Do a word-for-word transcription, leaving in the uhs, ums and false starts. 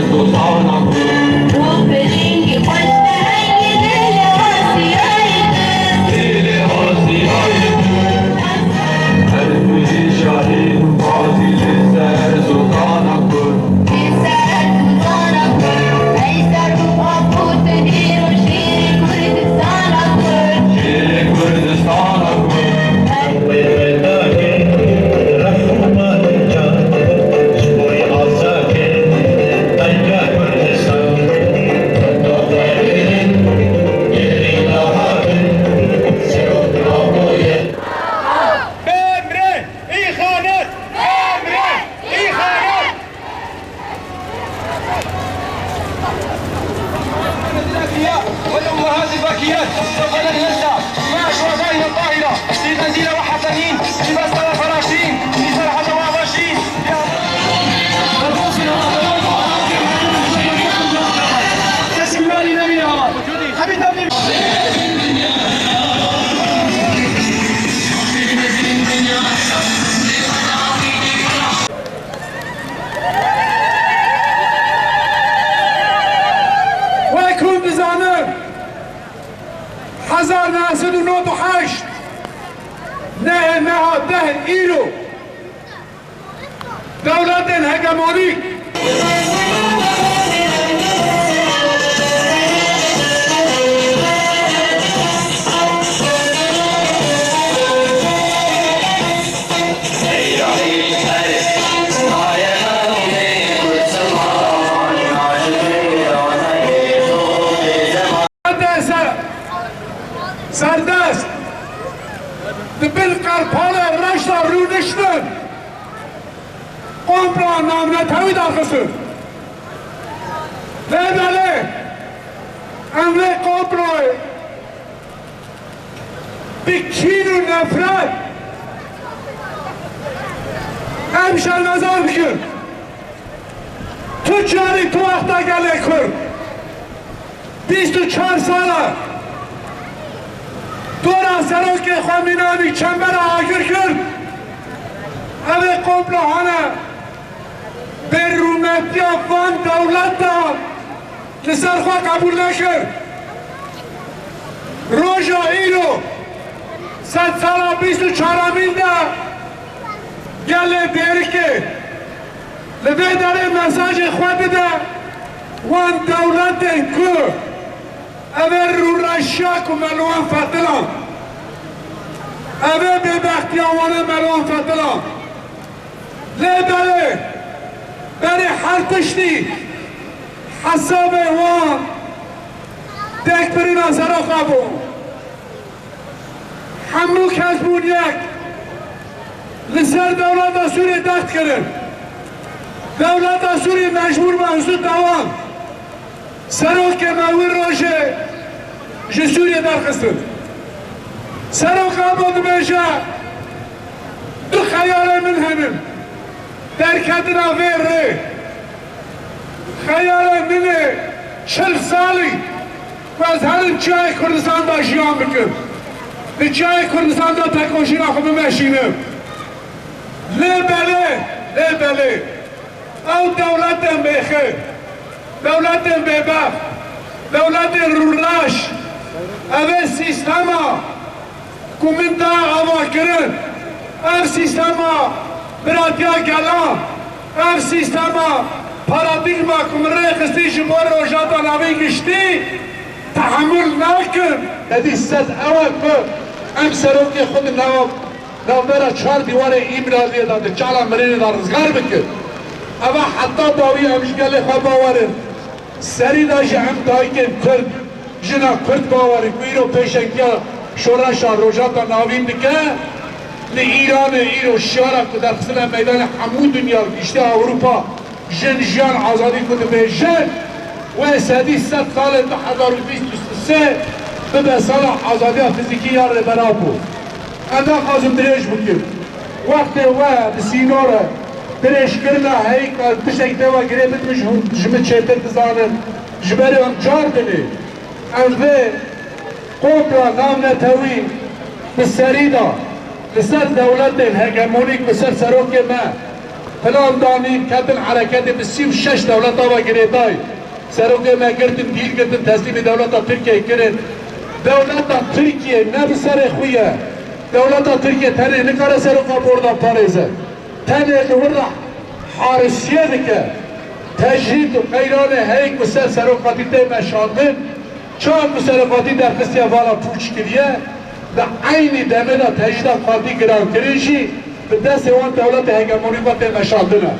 Sultana Kurd. Rû bi rengî xweş, bi hengî dilê Asiyayê Kurd. Dilê Asiyayê Kurd. Her tûyê şahîn bazî li ser Sultana Kurd. Li ser Sultana Kurd. Ey ser û xapût, bîr û şîrê Kurdistana Kurd. Şîrê Kurdistana Kurd. بمرن! إخانات! بمرن! إخانات! والأمهات الباكيات، سوف لن ننسى مع شهدائنا الطاهرة في بنزينة وحسنين، في بسطة وفراشين، في سرحة وعباشين، في Wek hûn dizanin, hezar neh sed û nod û heşt, nehê meha deh îro, dewletên hegemonîk serdest di bin qerpalê reş de rûniştin, komploya navnetewî derxistin. Lê belê em vê komployê bi kîn û nefret em şermezar dikin. Tu carî tu wexta gelê Kurd bîst û çar sal e dora serokê xwe Mînanî çembera agir kir. Ev ê komplo hene bêrûmetiya van dewletan li ser xwe qebûl nekir. Roja îro, sedsala bîst û çaramîn de gelê Dêrikê li vê derê mesajê xwe dide wan dewletên ku ev ê rûreşiya ku me li wan fetilan, ev ê bêbextiya wan ê me li wan fetilan. Lê belê berê her tiştî hesabê wan têkbirîna seroka bû. Hemû kes bûn yek. Li ser dewleta Sûriyê dext kirin. Dewleta Sûriyê mecbûr bû ew zû dewan. Serokê me wî rojê ji Sûriyê derxistin. Serok Apo dibêje, du xeyalê min hene. Derketina vê rê. Xeyalê min ê çil salî ku ez herim çiyayê Kurdistan de jiyan bikim. Di çiyayê Kurdistan de tekoşîna xwe bimeşînim. Lê belê, lê belê. Ew dewletên bêxêr, dewletên bêbext, dewletên rûreş, ev ê sîstema ku min da avakirin, ev sîstema biratiya gelan, ev sîstema paradîgma ku min rê xistî ji bo Rojhilata Navîn giştî tehemûl nakin. Sedî sed ew e ku em serokê xwe di nav Navbera çar dîwarê Îmraliyê de di çala mirinê de rizgar bike. Eva heta dawî em ji gelê xwe bawer in. Serî de jî em dayikên Kurd, jina Kurd bawer in ku îro pêşengiya şoreşa Rojhilata Navîn dike. Li Îranê îro şiyara ku derxistine meydanê hemû dinya, giştî Ewropa, Jin, jiyan, azadî ku dibêjin, wê sedî sed salê du hezar û bîst û sê bibe sala azadiya fizîkî ya Rêber Apo. Em naxwazin dirêj bikin. Wextê we bi sînor e, dirêjkirina heyîka tiştek tê we girê bidin, ji hûn, ji min çêtir dizanin. Ji ber em car dinê. Em vê kompla navnetewî bi serî de li ser dewletên hegemonîk, li ser serokê me, Plan danîn, ketin hereketê, bi sî û şeş dewleta ve girêdayî. Serokê me girtin, dîl girtin, teslîmî dewleta Tirkiyeyê kirin. Dewleta Tirkiye ne bi serê xwe ye. Dewleta Tirkiye tenê nikare seroka bordan parêze. Tenê li wir re harisiye dike. Tecrîd û qeyranê heyî ku ser serokatî tê meşandin, çawa ku serokatî derxistiye vala pûç kiriye, di eynî demê de tecrîda qatî girankirin jî bi destê wan dewletê hegemonî ve tê meşandine.